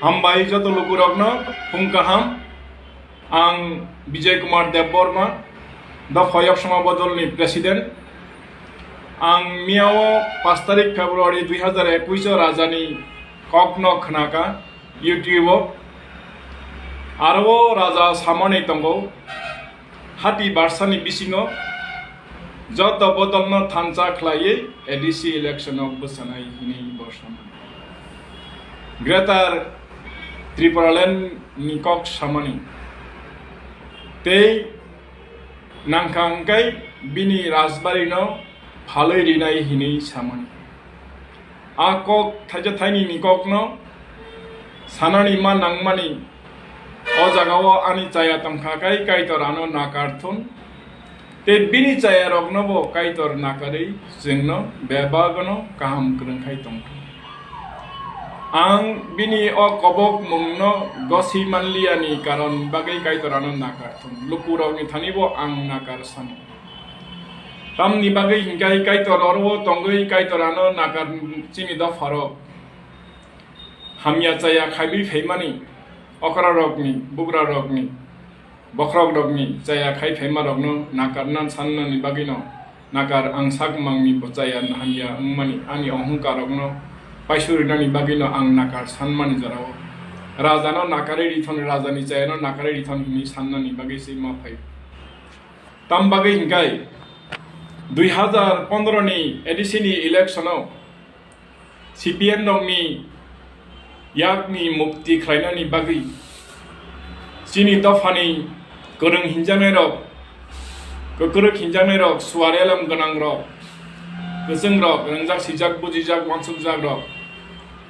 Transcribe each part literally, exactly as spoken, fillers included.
Hambai joto lukurokno phung kaham. Ang Bijay Kumar Debbarma, Dopha Yoksoma Bodolni President. Ang miyao pash tarik February dui hazar ekush o rajani kokno khnaka YouTube o. Aro o raja samani tongo, hati barsani bisingo joto bodolno thansa khlaiwi A D C election o bwchanai hinwi bo samani. Greater Tipraland ni kok samani. Tei nangkha hwnkhe bini rajbari no phalwi rinai hinwi samani. A kok thaisa thainwi ni kokno sanani ma nangmani, o jagao ani chaya tongkha khai Kaitor ano nakar thun. Tei bini chayaroknobo Kaitor nakarwi chwngno bebagno kaham kwrwngkhai tongkha. Ang bini o kobok mungno gosi manliyani karon bagwi Kaitor ano nakar thun. Lukurokni thanibo ang nakar sano. Tamni bagwi hinkhe Kaitor oro tongwi Kaitor ano nakar chini dopharok hamya chaya khaiwi phaimani, okrarokni, bugrarokni, bokhorokni chaya khai phaimarokno nakarna sannani bagwino nakar ang sakmangni bo chaya hamya wngmani ani ohongkarokno paisurinani bagwino ang nakar sanmani jorao rajano nakarwi rithon, rajani chayano nakarwi rithon hinwi sannani bagwi se ma phai. Tam bagwi hinkhe dui hazar pondro ni A D C ni election o C P M rokni yakni mukti khlainani bagwi chini dophani kwrwng hinjaknairok, kwkrwk hinjaknairok, suar elem gwnangrok, kwchwngrok, rwngjak, sijak, bujijak, uansukjakrok,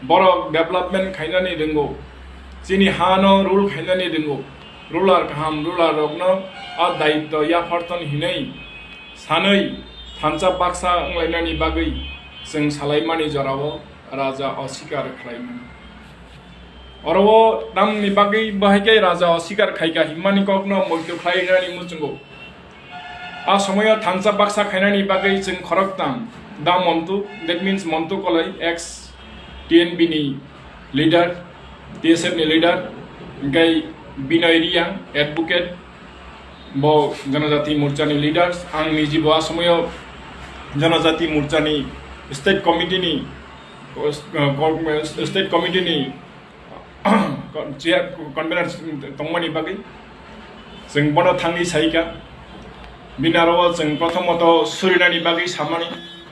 borok development khainani rwngo, chini hano rule khainani rwngo, ruler kaham, ruler rokno a daityo yapharthon hinwi sanwi thansa baksa wnglainani bagwi chwng salaimani jorao raja osikar khlaimani. Oro o tamni bagwi bahai khe raja osikar khaikha himmani kokno moito khlairani muchungo. A somoyo thansa baksa khainani bagwi chwng khoroktham, Da Montu, that means Montu Koloi, ex T N B ni leader, T S F ni leader, hwnkhe Binoy Riyang, advocate, bo Janajati Morcha ni leaders, ang nijibo a somoyo Janajati Morcha ni state committee ni, uh, state committee ni chair, convener tongmani bagwi chwng bono thangwi saikha. Bini aro o chwng prothomoto surinani bagwi samani,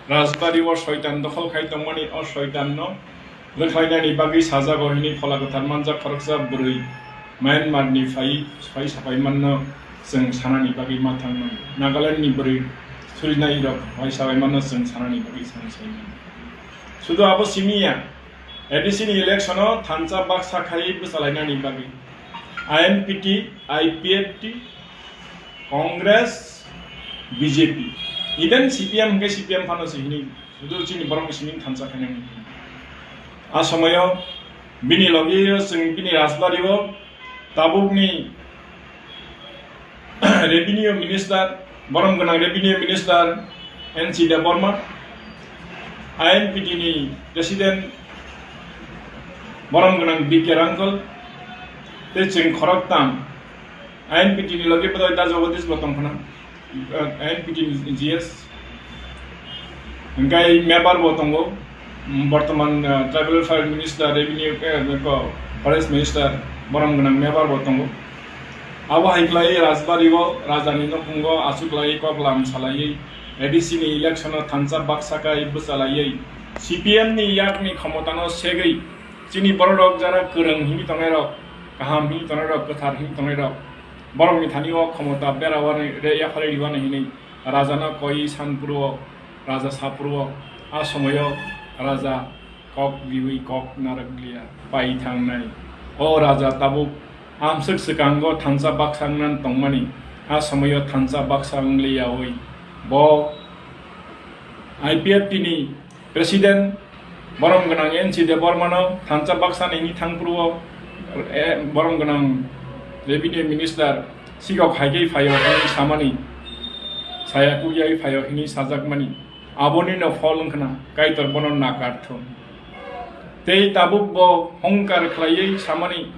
Rajbari o soitan dokhol khai tongmani, o soitan no rwkhlainani bagwi sajago hinwi Phola Kwthar manjak khoroksa bwrwi Myanmar ni phai, phai sapai manno chwng sanani bagwi ma thangmani. Nagaland ni bwrwi surinai rok phai sapai manno chwng sanani bagwi chwng saimani. Sudu abo simi ya, A D C ni election o thansa baksa khai bwchalainani bagwi I N P T, I P F T, Congress, B J P, even C P M hwnkhe C P M phano se hini, sudu chini borok ni simi thansa khainani. A somoyo bini logi chwng bini Rajbari o tabukni Revenue Minister, borom gwnang Revenue Minister N C Debbarma, I N P T ni President, borom gwnang B K Rangkal, tei chwng khoroktham I N P T ni logi bodol Da Jagadish bo tong khna, I N P T ni G S. Hingkai member bo tongo, mm, bortoman, uh, Tribal Affairs Minister, Revenue, eh, ko, Forest Minister, borom gwnang member bo tongo. Abo hai khlai Rajbari o, Raja ni nukhung o, aswk lai kok lam salai, A D C ni election o thansa baksa kai bwchalai, C P M ni yak ni khomota no segwi, chini borok rok jara kwrwng hini tongnai rok, kaham hini tongnai rok, kwthar hini tongnai rok, borok ni thani o khomota bera wani, re, yaphari riwani hini. Raja no koi san phuru o, raja sa phuru o, a somoyo raja kok riwi kok narwk liya pai thangnai. O raja tabuk amswk swkango thansa baksa wngna tongmani, a somoyo thansa baksa wng liyawi bo I P F T ni President borom gwnang N C Debbarmano thansa baksa ni hini thang phuru o, eh, borom gwnang Revenue Minister sikok hai khe phaio hini samani, saya kuya phaio hini sajakmani, aboni no phol wngkhna Kaitor bono nakar thung. Tei tabuk bo hongkar khlaiwi samani,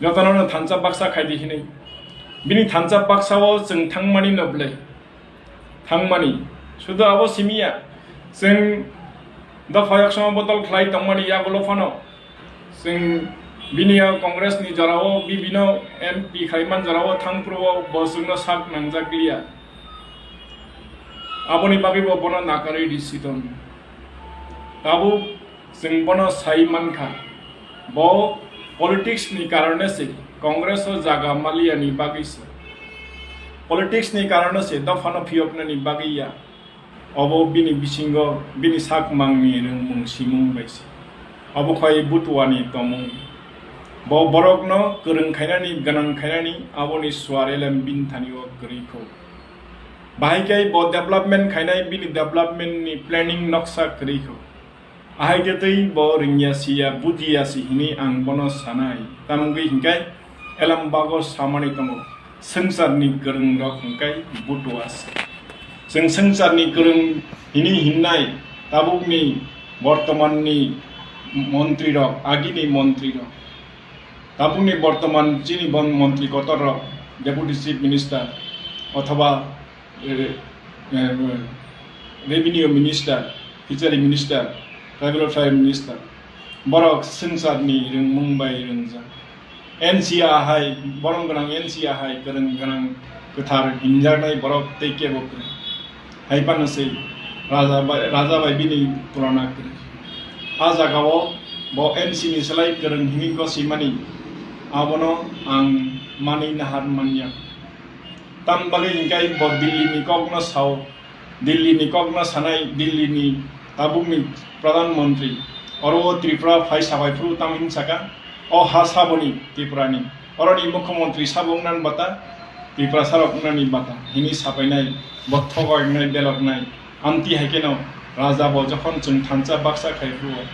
jotono thansa baksa khaidi hinwi. Bini thansa baksa o chwng thangmani no belai thangmani. Sudu abo simiya, chwng dopha yaksono bodol khlai tongmani yagulo phano. Chwng bini o Congress ni jorao bibino M P khaiman jorao thangphuru o bo chwngno sak nangjak liya. Aboni bagwi bo bono nakarwi risi tong. Tabuk chwng bono sai mankha, bo politics ni karone se Congress o jaga maliya ni bagwi se. Politics ni karone se dophano phiyoknani bagwi ya. Obo bini bisingo bini sak mangni rwngmung simung bai se. Obo khai butuani tomung. Bo borokno kwrwng khainani, gwnang khainani aboni suar elem bini thani o kwrwi kho. Bahai khe bo development khainai, bini development ni planning noksa kwrwi kho. Ahai khe tei bo rwngya siya, bujiya si hini ang bono sanai. Tamgwi hinkhe elem bago samani tongo, swngcharni kwrwng rok hinkhe butua se. Chwng swngcharni kwrwng hini hinnai tabukni bortomanni montri rok, agini montri rok. Tabukni bortoman chini bon montri kotor rok, Deputy Chief Minister othoba, eh, eh, Revenue Minister, Fishery Minister, Tribal Affairs Minister, borok swngcharni rwngmung bai rwngjak. N C A hai, borom gwnang N C A hai, kwrwng gwnang kwthar hinjaknai borok tei kebo kwrwng. Hai phano se raja bai, raja bai bini tulona kwrwi. A jagao bo N C ni slai kwrwng hini gosimani, abono ang manwi nahar manya. Tam bagwi hinkhe bo Delhi ni kokno sao, Delhi ni kokno sanai, Delhi ni tabukni Pradhan Mantri, oro o Tripura phai sabai phuru tam hin saka, o ha saboni Tripura ni, oroni Mukhyamantri sabo wngnan bata, Tiprasa rok wngnani bata hini sapainai, bo thogo wngnai, beloknai. Amtwi hai kheno raja bo jokhon chwng thansa baksa khai phuru o.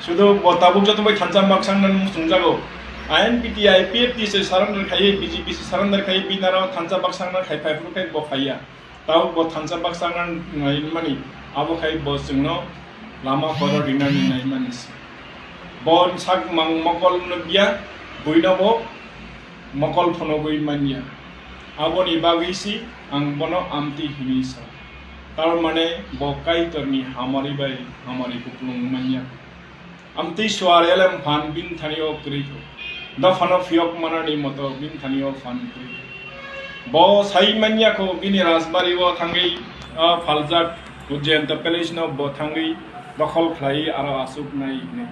Sudu bo tabuk joto bai thansa baksa wngnani muchungjago. I N P T, I P F T se surrender khai, B J P se surrender khai, bini aro thansa baksa wngna khai phai phuru khai bo phaiya. Tabuk bo thansa baksa wngna nai mani, abo khai bo chwngno lama kotor rinani nai mani se. Bo sak mang mokol nukya, buino bo mokol phunugwi manya. Aboni bagwi si ang bono amtwi hinwi sa. Tar mane bo Kaitorni hamari bai hamari kupulung manya. Amtwi suar elem phan bini thani o kwrwi kho. Dophano phiyok manani moto bini thani o phan kwrwi kho. Bo sai manya kho bini rajbari o thangwi, ah, phaljak Ujjayanta Palace no bo thangwi dokhol khlai aro asuk nai hinwi.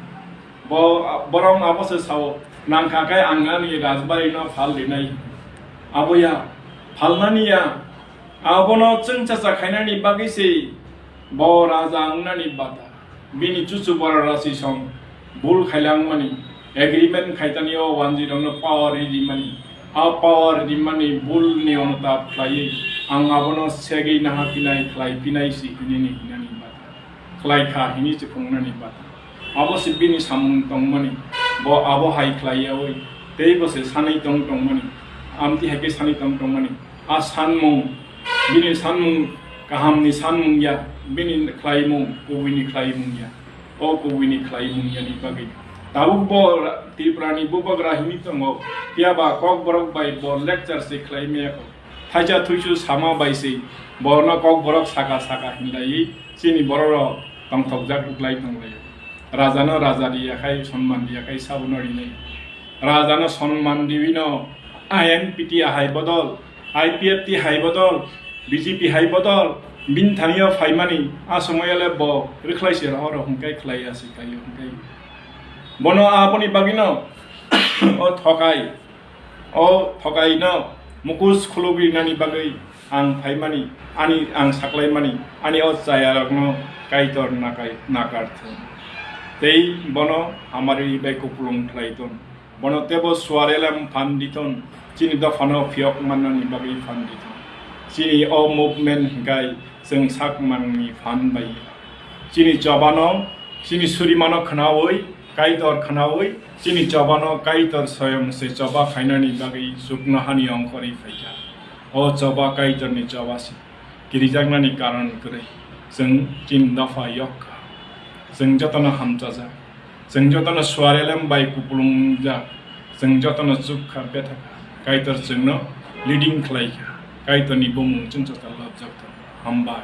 Bo, borok abo se sao, nangkha khe ang ani rajbari no phal rinai. Abo ya, phalnani ya, abono chwngsacha khainani bagwi se bo raja wngnani bata. Bini chuchu bora rasi song bul khailangmani, agreement khaitani o wanjwi rokno power ri rimani. A power rimani bul ni onotap khlaiwi ang abono segwi naha pinai khlai pinai si hinini hinani bata. Khlai kha hini se phungnani bata. Abo se bini samung tongmani, bo abo hai khlai yawi, tei bo se sanwi tong tongmani, amtwi hai khe sanwi tong tongmani. A sanmung, bini sanmung kahamni sanmung ya, bini khlaimung kubuini khlaimung ya. O kubuini khlaimung yani bagwi tabuk bo Tripurani bubagra hini tongo, phiya ba Kokborok bai bo lecture se khlai maya kho. Thaisa thuisu sama bai se bono Kokborok saka saka hinlaiwi chini bororok tongthokjak uklai tonglaio. Rajano raja riyakhai, sonman riyakhai sabono rinai. Rajano sonman riwino I N P T ahai bodol, I P F T hai bodol, B J P hai bodol, bini thani o phaimani, a somoyale bo rwkhlai se rohoro hwnkhe khlai ya se khlai hwnkhe. Bono aboni bagwino o thokai, o thokaino mukus khulugwi nani bagwi ang phaimani, ani ang saklaimani, ani o chayarokno Kaitor nakai, nakarthung. Tei bono hamari bai kupulung khlai thung. Bono teibo suar elem phan di thun, chini dophano phiyok mannani bagwi phan di thun. Chini o movement hwnkhe chwng sak mangni phan bai. Chini chobano, chini surimano khwnawi, Kaitor khwnawi, chini chobano Kaitor soyong se choba khainani bagwi chuknohani ongkhorwi phaikha. O choba Kaitorni choba se. Kirijaknani karon kwrwi. Chwng chini dopha yok kha. Chwng jotono hamchajak. Chwng jotono suarelem bai kupulung wngjak, chwng jotono chuk kha, bethak kha. Kaitor chwngno leading khlai kha. Kaitorni bumung chwng joto lobjak thung. Hambai.